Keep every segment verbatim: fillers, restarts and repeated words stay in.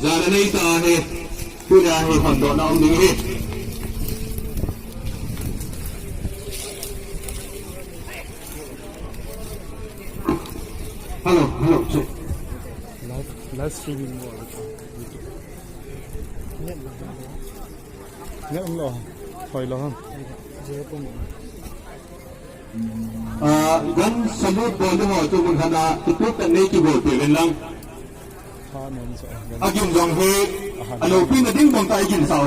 Jana nei ta hi, tuna hi hon dohna um ding hi. Hello, hello, check. Live, live streaming mo. Net lo, hoi lo. Ah, gun salute bol ho chu mun hana, tu tu kan nei kibol pe ven lang. Agin jong hi, alopi na ding bang ta igin sao.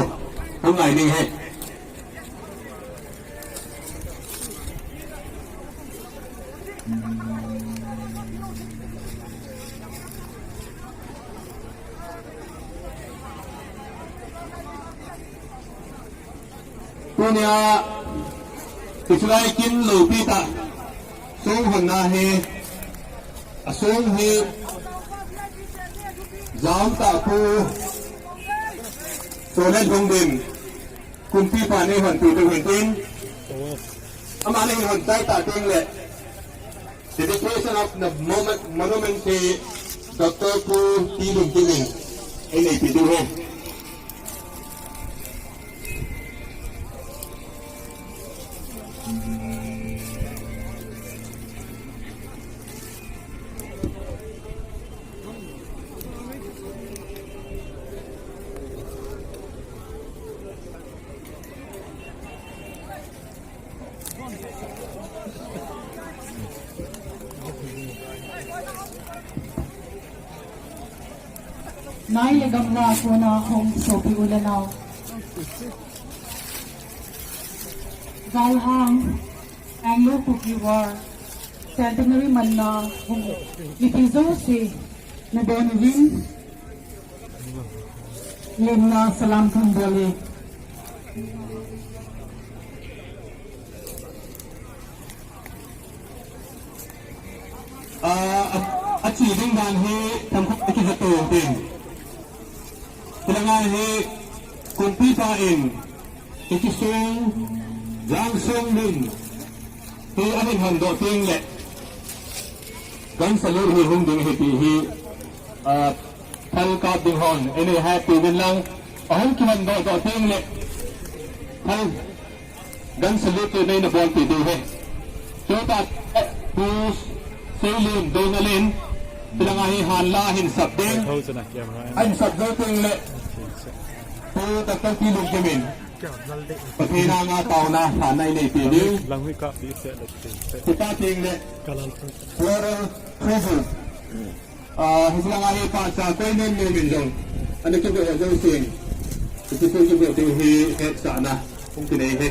Hung ngai ding hi. Tunia, Israel kin lopi ta, song honna hi, asong hi, jam ta pu, Solen Hongdin, kumpipa nei hon pi tu hin tin, ama nei hon tai ta ting le, Dedication of the moment, monument to Doctor Pu T. Lungkimin. Ei neipi diu ahi. Nai le gamla kona hung sopi u le nao. Galhang, Anglo-Kuki War, Centenary manna hung ipi jouse nabon uvin. Lemna salam thum bol e. Ah, a, achi ding dan hi themkhat a kijato ding. Hilanga hi kumpipa in Ikisung, Jangsung Min, hi ahin hon doh teng le, gun salute hi hung ding ahi ti hi, ah, phal kap ding hon, ei nei happy din lang, ahung kihon doh doh teng le, phal gun salute hi nei na bolpi diu ahi. Chuta, eh, Pu Seilen Doungel in, hilanga hi hanla hin sap ding, ahin sap jou teng le, Pu Doctor T. Lungkimin. Pathen anga taona, hanla nei pe ding. Lang hui ka pi se le pi se. Kita ting le. Floral tribute. Ah, hiche langa hi pahcha koi nem nem in jong. Ana kipe ho jong sing. Kipe kipe ding hi hetsahna. Hung kinei hi.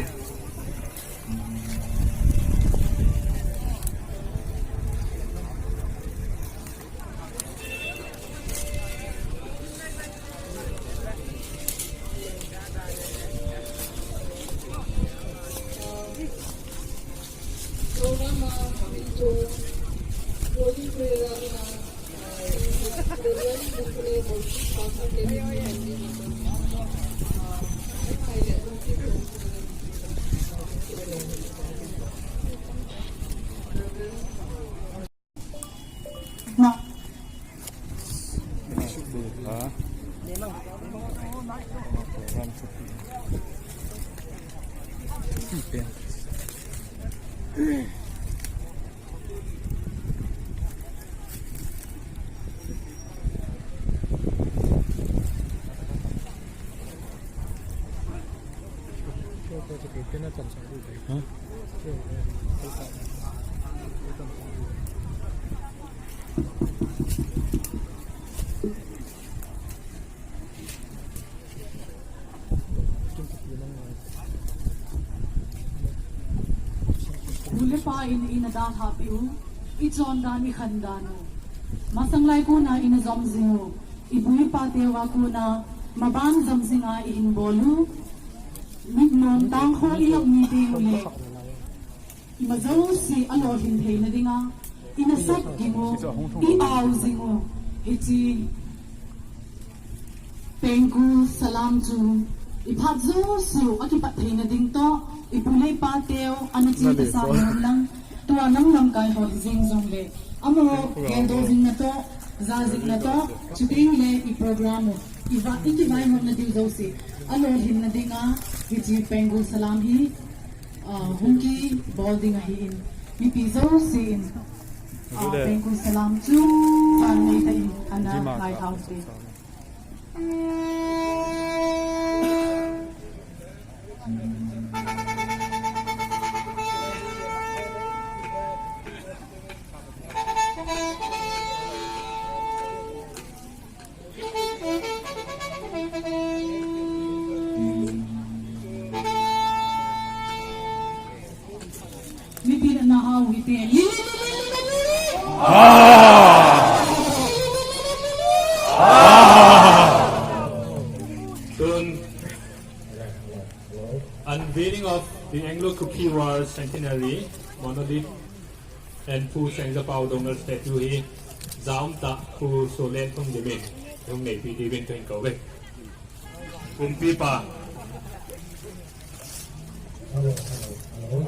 Nu le pa in ina dalhah peh u, i chondan i khandan u. Masang lai kona ina jom jing u, i bu i pa teu a kona maban jom jing a i hinbol u. Mitnom tangkhol i lop ni teng u le ima jouse alolhin theina dinga, ina sat ging u, i ao jing u, hiche Pengkul Salam chu i phat jouse u akipat theina ding toh, i pu le i pa teu ana che tasa hih un lang, tua lam lamkai ho hi jeng jongle, amaho geldoh jing na toh, ja jing na toh, chuteng le i program u, i va, i kivaihomna diu jouse alolhinna dinga, hiche Pengkul Salam hi, ah, hung kibol ding ahin, mipi jousen, ah, Pengkul Salam chu chan neitah in ana ngai tau hite. Mipi na hao hite. Tun, unveiling of the Anglo-Kuki War Centenary Monolith and Pu Sengjapao Doungel statue hi, jaum tah Pu Solen Thongdim in hung neipi diuvin kahin kou uve. Kumpipa. Hello, hello, hello.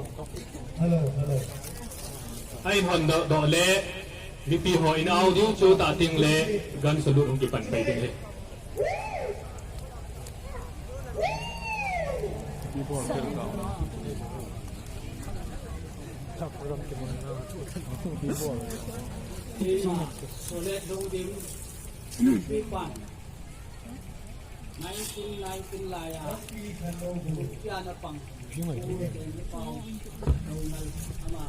Hello, hello. Ahin hon doh, doh le, mipi ho in au diu chu tah teng le, gun salute hung kipan pai ding ahi. Solen Thongdim, Nineteen nineteen lai a, Kuki ana pang. Ama.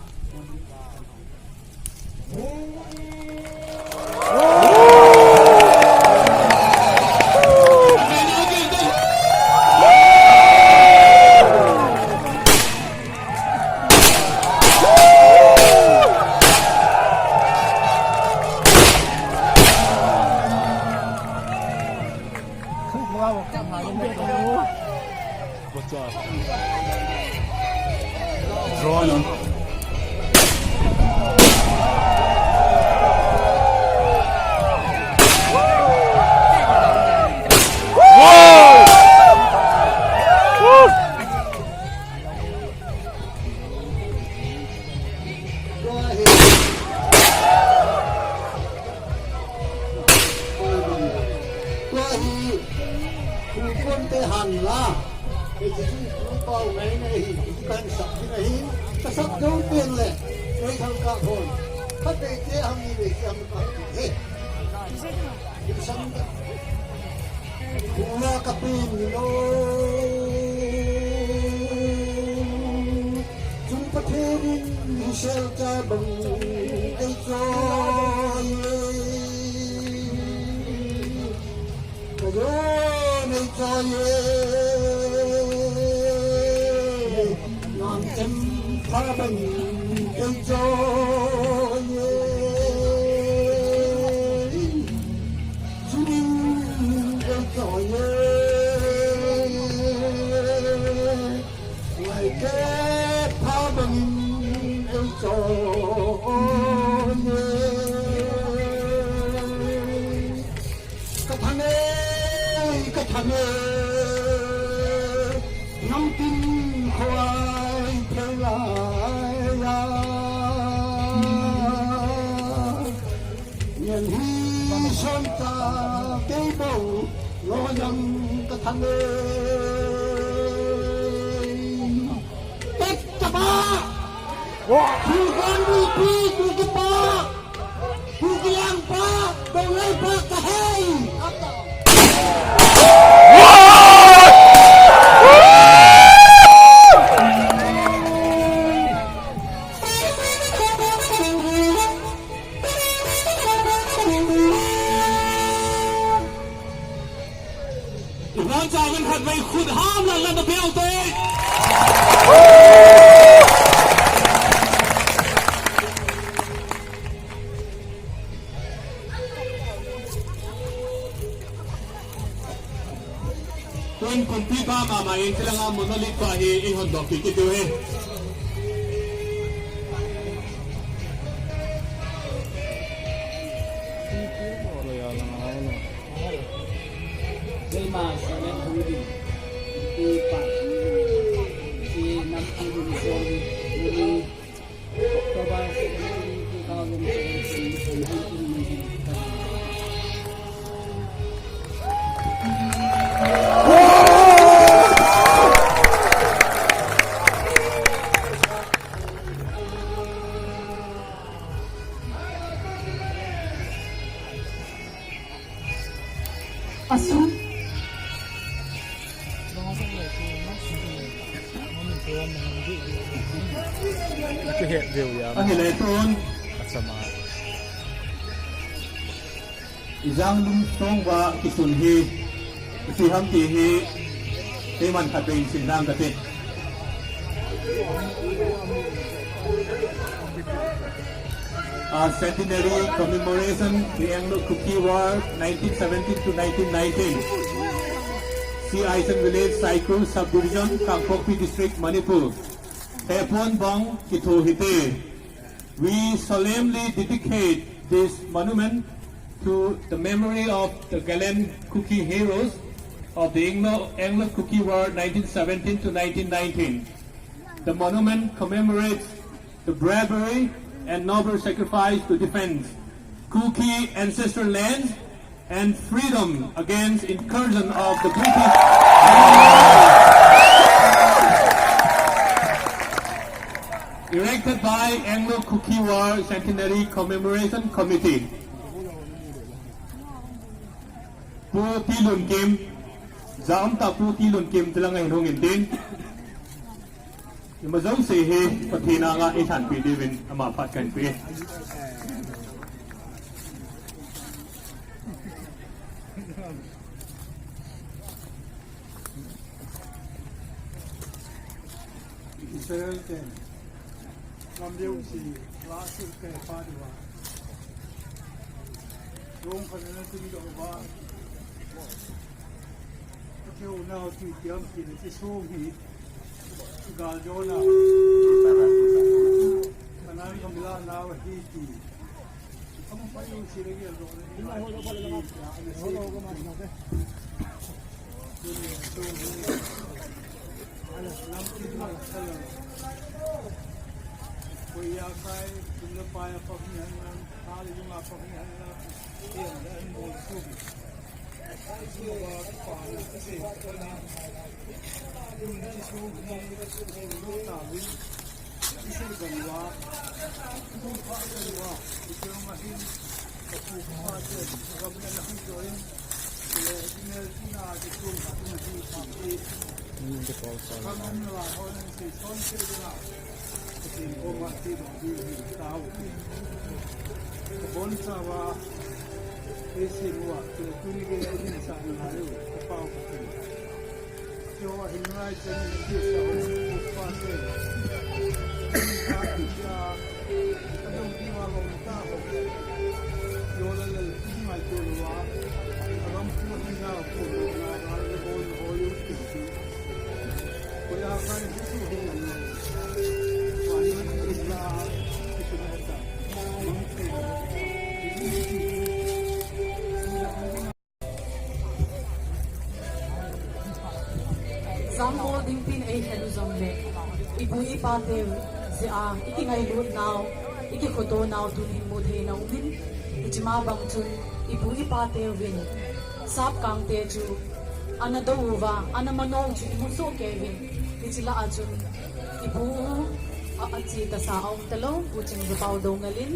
Tua hi, tua hi, kum kum te han la. Kei chu kum pau ngai ngai hi, kan sak hi ngai hi, ka sak dou pen le, kei thang ka thon. Khat te te ham ni le, te ham ka he. Kin sam ka. Kula ka pin ni lo. Chung Pathen in Israel cha bang ei choi. Ka jo nei choi. Nam chem pha bang ei choi. Chuning ei choi e, lai ke pha bangin ei choi e. Ka thang e, ka thang e, nam tin khoi thei lai a. Ngen hi son ta kei bou lo jang ka thang e. Pek ka pa. Wa. Thu kan ni pi ku ka pa. Thu ki yang pa. Bou lai pa ka hei. Wa. Wan cha win khat vei khut ham lang lang ta piau te. Tun kumpi pa mama in tilanga monolith pa hi i hon dok ki kitiu hi. Asun. Kihet veu ya. Ahile tun. Asama. Ijang lum song va kisun hi. Isi ham ti hi. Keiman khat vei sin dang kati. A centenary commemoration, the Anglo-Kuki War, nineteen seventeen to nineteen nineteen. C. Aisen Village, Saikul Subdivision, Kangpokpi District, Manipur. Hepon bang kitho hite. We solemnly dedicate this monument to the memory of the gallant Kuki heroes of the Anglo, Anglo-Kuki War nineteen seventeen to nineteen nineteen. The monument commemorates the bravery and noble sacrifice to defend Kuki ancestral lands and freedom against incursion of the British. Erected by Anglo-Kuki War Centenary Commemoration Committee. Pu Tilun Kim, jam ta Pu Tilun Kim tilang ahin hung in tin. Ima jouse hi Pathen anga i lhanpi diuvin ama phat kahin pe. Israel ten lamleu si la sil te pa diuva. Rong kan na tin do ba. Keu nau ti tiam ti le ti song hi. Gal jo na. Kanan kamila nau hi ti. Amu pa yu si le gel do. Lam ti ma la. Ko ya kai, tum le pa ya pa ni han. Hale yung apa ni han. Yan, yan, mo su. Bon chawa, ese lua, tuni ke, ese sa na, pau. Jambol ding tin ei hel u jongle, ipu ipa teu jeh a ikingailut nau, ikikhoto nau tunin mu thei na umin, hichema bang chun ipu ipa teuvin sapkang te chu ana dou uva, ana mano u chu imu soh kei uvin, hiche lah a chun ipu u a, ache tasa a um talou, Pu Chingjapao Doungel in,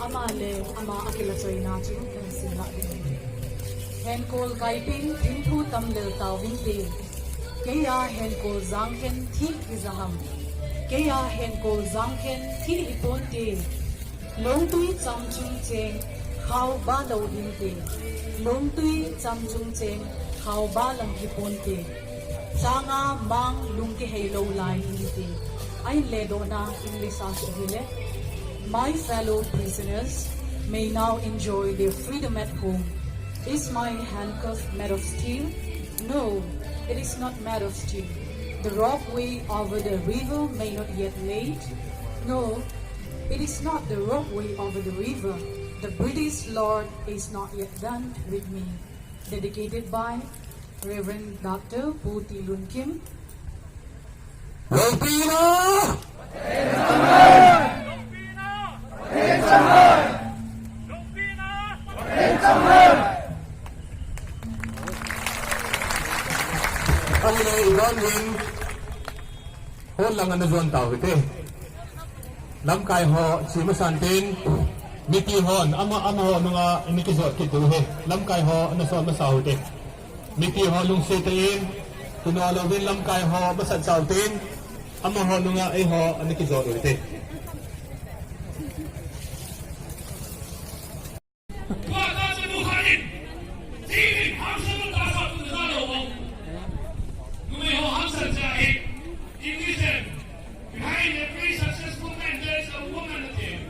ama le ama akilachoina chu kahin simlah ding ahi. Henkol kaipin thimthu tam lel tauvin te. Keiya henkol jangkhen thih kija ham. Keiya henkol jangkhen thih hipon te. Lungtui chamchung cheng khao ba lou ding te. Lungtui chamchung cheng Hao ba lang hi ponte. Changa mang lung kihei lou lai hinte. Ahin le dona English a chu hile. My fellow prisoners may now enjoy their freedom at home. Is my handcuff made of steel? No, it is not made of steel. The ropeway over the river may not yet laid? No, it is not the ropeway over the river. The British Lord is not yet done with me. Dedicated by Reverend Doctor Pu T. Lunkim. Loupina! Ahile, ibon hin, hol lang ana jon tau hite. Lamkai ho, chi masan tin, mipi hon, ama, amaho nunga, ana kijot kit diu ahi. Lamkai ho, ana sol masa u hite. Mipi ho lungset tah in, kino louvin lamkai ho, masat chau tin, amaho nunga, eiho, ana kijot u hite. Behind every successful man, there is a woman at the end.